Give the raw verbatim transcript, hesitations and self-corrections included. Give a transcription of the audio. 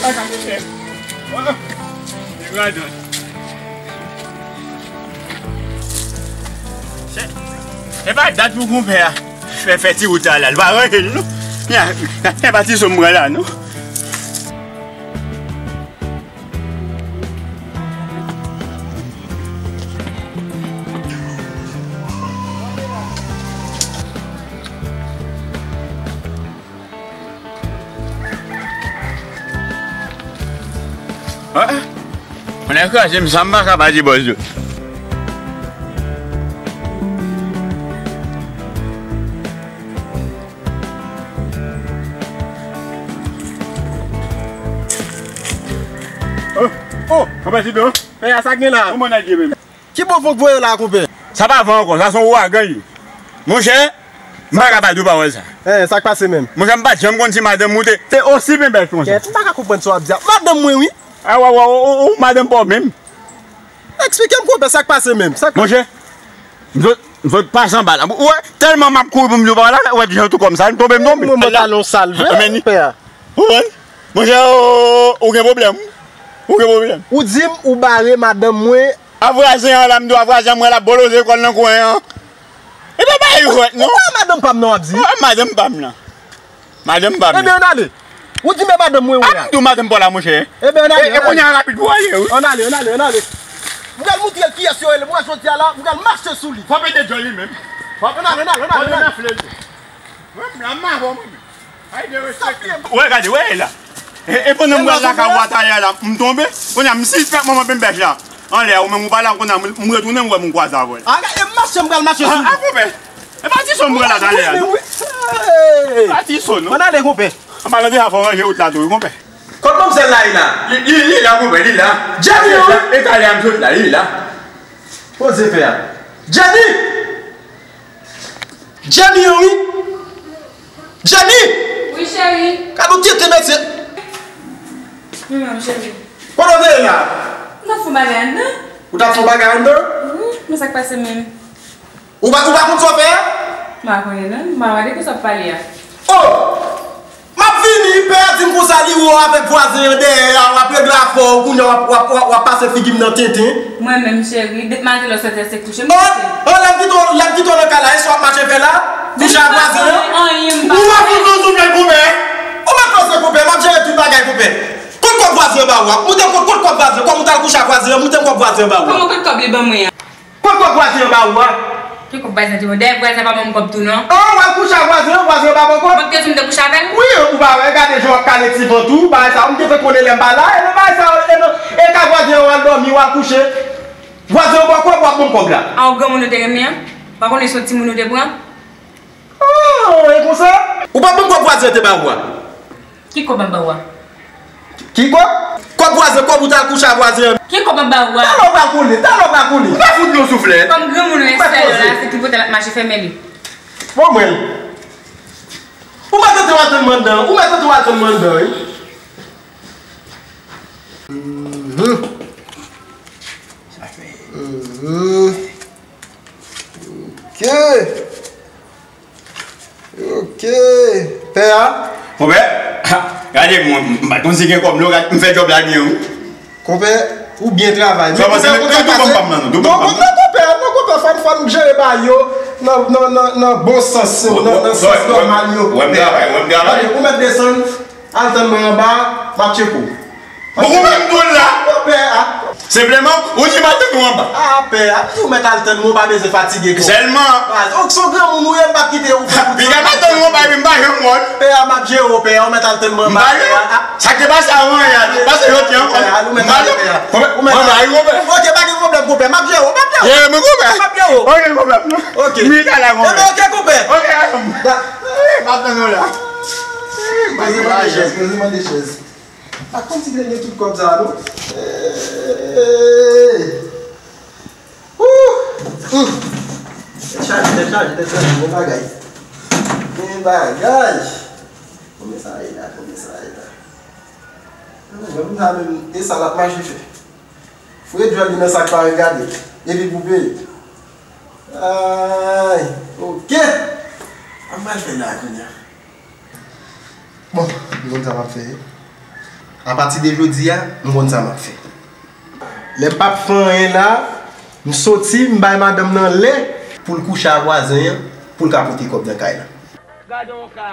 E pa dat pou konpè a fè, fè ti wout la, la. L pa ranje l, non. Nyen, nyen, nyen pa ti sou m pran la, non. Ah, moun nan kraze m, sa m pa ka pa di bòs yo. Oh, oh, konpè Sido. Pè a, sa k gen la? Kòman nèg ye menm? Ki bon van k voye la, konpè? Sa pa van ankò, sa se yon ouragan ye. Monchè, m pa ka pa di w pawòl sa. Eh, sa k pase menm? Monchè, m pa t janm konn si madanm ou te, te osi byen bèl konsa. Kèt, m pa ka konprann sa w ap di a. Madanm mwen, wi. A, w, w, w, w, w, madanm pa w menm. Eksplike m, konpè, sa k pase menm? Sa k... Monchè, m sot, m sot pase anba la. Ou wè, tèlman m ap kouri pou m di w pawòl la, ou wè, di jan tou kòm sa, m tonbe, m tonbe. Mwen, mwen talon sal vre, pè a. Ou konprann? Monchè, ou, ou gen pwoblèm. Ou gen pwoblèm. Ou di m ou bare madanm mwen. A vwazen an la, m di w a vwazen an, mwen l ap boloze kò l nan kwen an. E pa bagay jwèt, non. Ou pa madanm pa m nan w ap di? Ou pa madanm pa m nan. Madanm pa m nan. Ebyen, ann ale. Ou di men madanm mwen, ou a. A, m di w madanm pa w la, monchè. Ebyen, ann ale, e, e ann ale. Kounye a rapid pou w ale, wi. Ann ale, ann ale, ann ale. M pral montre l kiyès yo rele. Mwen, jodi a la, m pral mache sou li. Fò pete djòl li menm. Ann ale, ann ale, ann ale, ann ale. Mwen, m la, m avè w, mwen menm. Ou wè, gade, wè la. E, e pandan m pral lakay ou a talè la, m tonbe. Kounye a, m sispèk manman penbèch la anlè a, ou menm ou pa la, kounye a, m, m retounen, m wè m kwaze avè l. A, e m mache, m pral mache sou li. A, konpè. E pa ti sou m pral la talè a, non. Wi, wi. Hey! Pa ti sou, non. Ann ale, konpè. An palan deja fò ranje wout la tou, wi, konpè. Kot manmzèl la ye la? Li, li, li la, konpè, li la. Jenny, wi. E talè a m sot la, li la. Poze pè a. Jenny! Jenny an wi. Jenny! Wi, cheri. Gade yon tete mesye. Wi, menm, cheri. Kote w te ye la? M t ap fè yon bagay anndan. Ou t ap fè yon bagay anndan? Wi, men sa k pase menm? Ou pa, ou pa konn sa w fè a? M pa konnen non, m pa wè de ki sa w ap pale a. Oh! M ap vini, pè a di m konsa li wè w avèk vwazen an dèyè a, w ap regle afè w, kounye a w ap, w ap, w ap, w ap pase figi m nan tenten. Mwen menm, cheri, depi maten lè w sòti a se kouche m kouche. Oh, oh, lè m kite w, lè m kite w nan kay la, e sa w ap mache fè la? Kouche ak vwazen an? Ou pa fout nou souflèt, konpè? Ou mèt pase, konpè, m ap jere tout bagay, konpè. Kot kòb vwazen an ba ou a? Moute m kot, kot kòb vwazen an, kòm ou t al kouche ak vwazen an, moute m kòb vwazen an ba ou a. Kòman kot kòb li ban mwen an? Kot kòb vwazen an ba ou a? Ki kòb vwazen an te ban m? Dayè vwazen an pa ban m kòb tou non. An, w al kouche ak vwazen an, vwazen an pa ba w kòb? Mwen ki te di w m te kouche avè l? Wi, ou pa wè, gade jan w ap kale ti van tou, bagay sa, m te fè konnen lè m pa la, e nan bagay sa, e nan, e ka vwazen an w al dòmi, w al kouche. Vwazen an ba w kòb, w ap ban m kòb la. A, yon granmoun ou te renmen an? Pa konnen se yon timoun ou te pran? Oh, e konsa? Ou pa ban m kòb vwazen an te ba ou a? Ki kòb m ap ba ou a? Ki kòb? Kòb vwazen, kòb ou t al kouche ak vwazen an. Ki kòb m ap ba ou a? Talè w pral konnen, talè w pral konnen. Ou pa fout nou souflèt. Kòm granmoun ou espè yo la, se ki kote l ap mache fèmen li. Bon, mwen. Ou mèt tante w al tann mwen anndan, ou mèt tante w al tann mwen anndan, wi. Mhm. Mhm. Ok. Ok. Pè a? Konpè, ha, gade mwen, m pa t konn si gen kòb non, gade, m fè djòb la byen, wi. Konpè, ou byen travay. Sa panse, men konpè, tout bon pa m nan, non, tout bon pa m nan. Non, non, konpè, non, konpè, fò n, fò n jere bagay yo nan, nan, nan, nan bon sans yo, nan, nan sans nòmal yo. Wè m travay, wè m travay. Gade, ou mèt desann, al tann mwen anba, m ap tcheke w. Bon, ou menm tou la. Konpè a. Senpleman, ou di m al tann ou anba. A, pè a, m di w mèt al tann mwen, ou pa bezwen fatige kò w. Sèlman. Baz, ou se yon granmoun ou ye, m p ap kite ou fè kout. Piga m al tann ou anba, epi m pa janm wè w. Pè a, m ap jere w, pè a, ou mèt al tann mwen anba, pè a. Sa k te pase avan yè a, pase jodi a ankò. Pè a, ou mèt ale, pè a. Ou mèt ale, pè a. Ok, pa gen pwoblèm, konpè, m ap jere w, m ap jere w. Ye, mwen konpè. M ap jere w. Ok, pwoblèm non. Ok. M ret la, konpè. Ebyen, ok, konpè. Ok, m ap tann ou la. Poze mande chèz, poze mande chèz. Pa konn si te gen tout kòb sa a, non. Hey! Ooh! Mm. Tèt chaje, tèt chaje, tèt chaje, bon bagay. Bon bagay. Konbyen sa ye la, konbyen sa ye la? Menm sa menm, e sa l ap mache fè. Foure djòl li nan sa k pa regade l. Epi pou peye. Ay, ok. An m pral fè la kounye a. Bon, nou konn sa m ap fè. Apati de jodi a, m konn sa m ap fè. Lè m p ap fè anyen la, m soti, m bay madanm nan lè pou l kouche ak vwazen an, pou l ka pote kòb nan kay la. Gade yon ka.